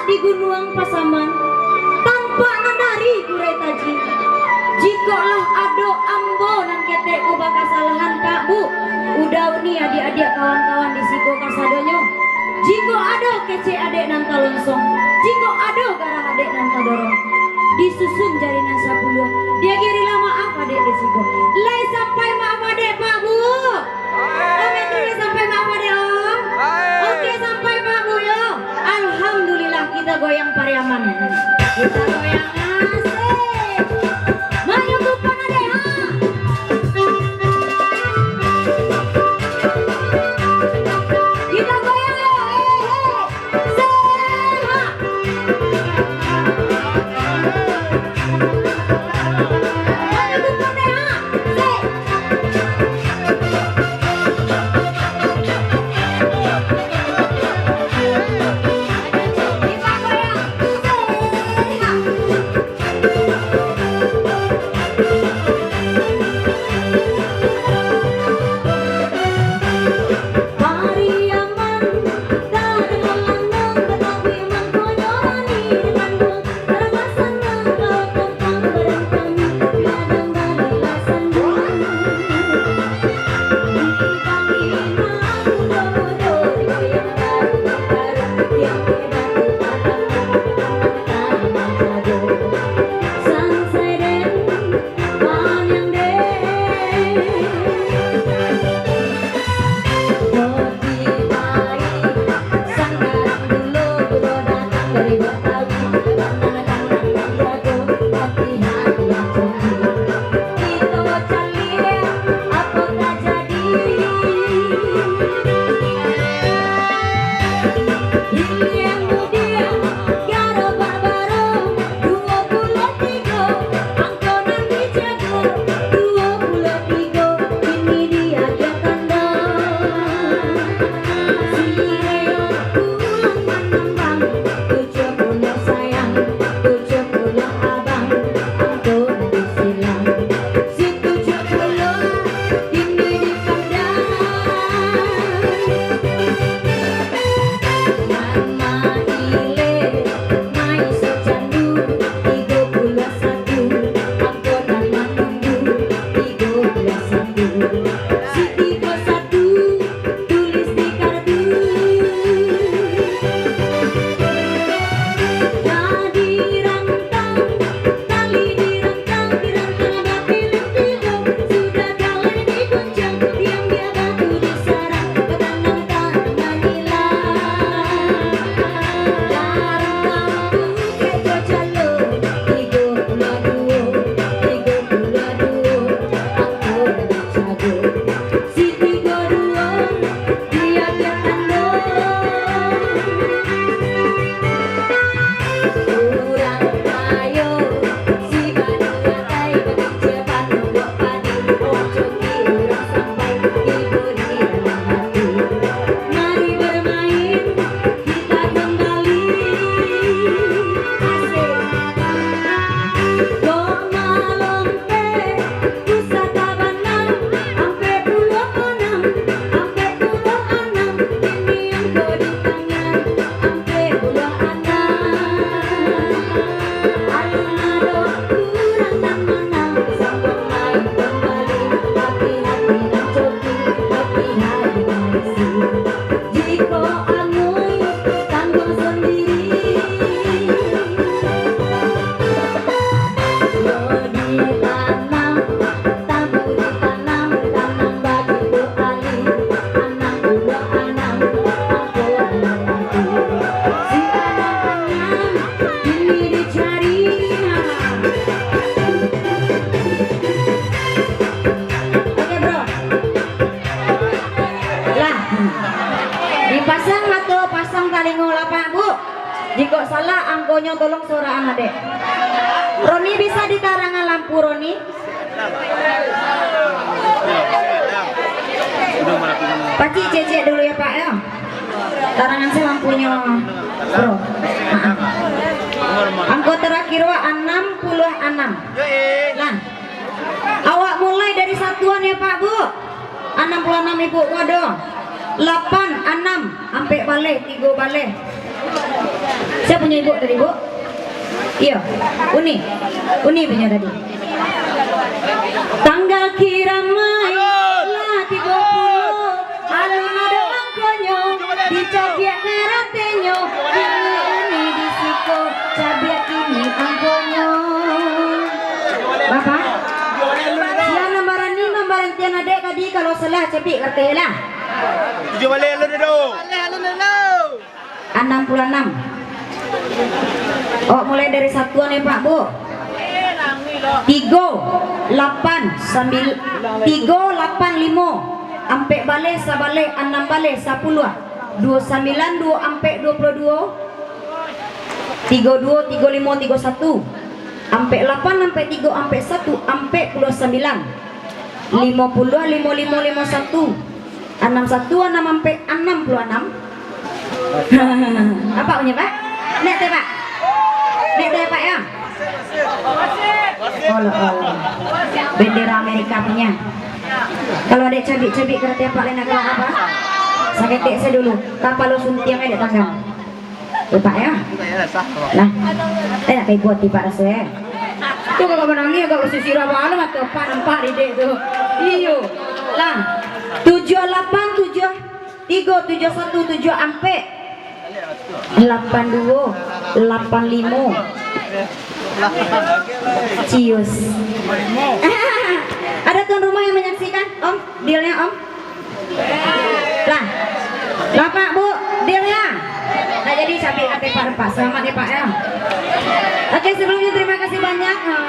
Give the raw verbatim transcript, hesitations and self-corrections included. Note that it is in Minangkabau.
Di Gunuang Pasaman, tampak nan dari Gurai Taji. Jikok lah ado ambo nan ketek ko bakasalahan, Pak, Bu, Uda, Uni, adiak-adiak, kawan-kawan di siko kasadonyo, jikok ado kecek adek nan talonsong, jikok ado garah adek nan tadorong, disusun jari nan sapuluah, diagiah rilah maaf adek di siko. Lai sampai maaf adek, Pak, Bu? Om Hendri sampai maaf adek, Om? Oke, sampai, Pak, Bu, yo. Alhamdulillah, kita goyang Pariaman. Kita goyang asik. Maju, Kupang, adek, ha? Kita goyang, yo. Eh, eh. Tulis di kardus. Tali dirantang, tali dirantang, dirantang bapilih-pilih. Sudah galeh diguncang, diam-diam batu disarang, batanam-tanam manilah. Darang kampung kejo calo, tigo puluah duo, tigo puluah duo, angko dari cago. Si tigo duo, dia ke tando. Urang kayo, si baduo atai, bakincia panungguak padi, urang coki, urang sampai, ibo di dalam hati. Mari bermain, kita kembali. Asik. Kok malom teh, usah tabanam, ampek puluah anam, ampek puluah anam, kini angko di tangan, ampek puluah anam. Alun ado urang nan manang, sambung main kembali, hati-hati nan coki, hati-hati nan bisi. Jikok angui tangguang sandiri. Lo ditanam, tabu ditanam, tanam bagi tu ali, anam puluah anam, angko anam mati. Si anam-anam ini dicari. Oke, bro. Lah. Dipasang mato, pasang talingo lah, Pak, Bu. Jikok salah angkonyo, tolong soraan adek. Roni, bisa ditarangan lampu, Roni? Pacik cek-cek dulu ya, Pak, ya. Tarangan se lampunyo, bro. Ha-ha. Angko terakhir, wak, anam puluah anam. Lah. Awak mulai dari satuan ya, Pak, Bu. Anam puluah anam ibu ko ado. Lapan, anam, ampek baleh, tigo baleh. Sia punyo ibu tadi, Bu? Iyo, Uni. Uni punyo tadi. Tanggal kiramaik lah tigo puluah, alun ado angkonyo, dicabiak karatenyo, kini Uni di siko, cabiak kini angkonyo. Bapak, sia nan barani mambarantian adek tadi, kalau salah cabiak karate lah. Tujuah baleh alun ado. Anam puluah anam. Oh, mulai dari satuan ya, Pak, Bu. Tigo, lapan, sambil, tigo, lapan, limo. Ampek baleh, sabaleh, anam baleh, sapuluah. Duo sambilan, duo ampek, duo puluah duo. Tigo duo, tigo limo, tigo satu. Ampek lapan, ampek tigo, ampek satu, ampek puluah sambilan. Limo puluah, limo limo, limo satu. Anam satu, anam ampek, anam puluah anam. Apak punyo, Pak? Nek teh, Pak? Nek teh, Pak, ya? Allah, Allah. Bendera Amerika punya. Kalau adek cabiak-cabiak karate apak, lain nak kau apa? Saketek sajo dulu. Kapalo suntiang adek tanggang. Tuh, Pak, ya. Lah. Eh, nak ibu hati, Pak, raso, ya. Tu kalau manangih agak basisir abang, alah, mata Pak nampak di dek tu. Iyo. Lah. Tujuah lapan, tujuah tigo, tujuah satu, tujuah ampek. Lapan duo, lapan limo. Cius. Ada tuan rumah yang menyaksikan, Om? Dealnya, Om? Lah. Lah, Pak, Bu, deal ya? Nah, jadi cabiak karate Pak, Pak. Selamat ya, Pak, ya. Oke, sebelumnya terima kasih banyak.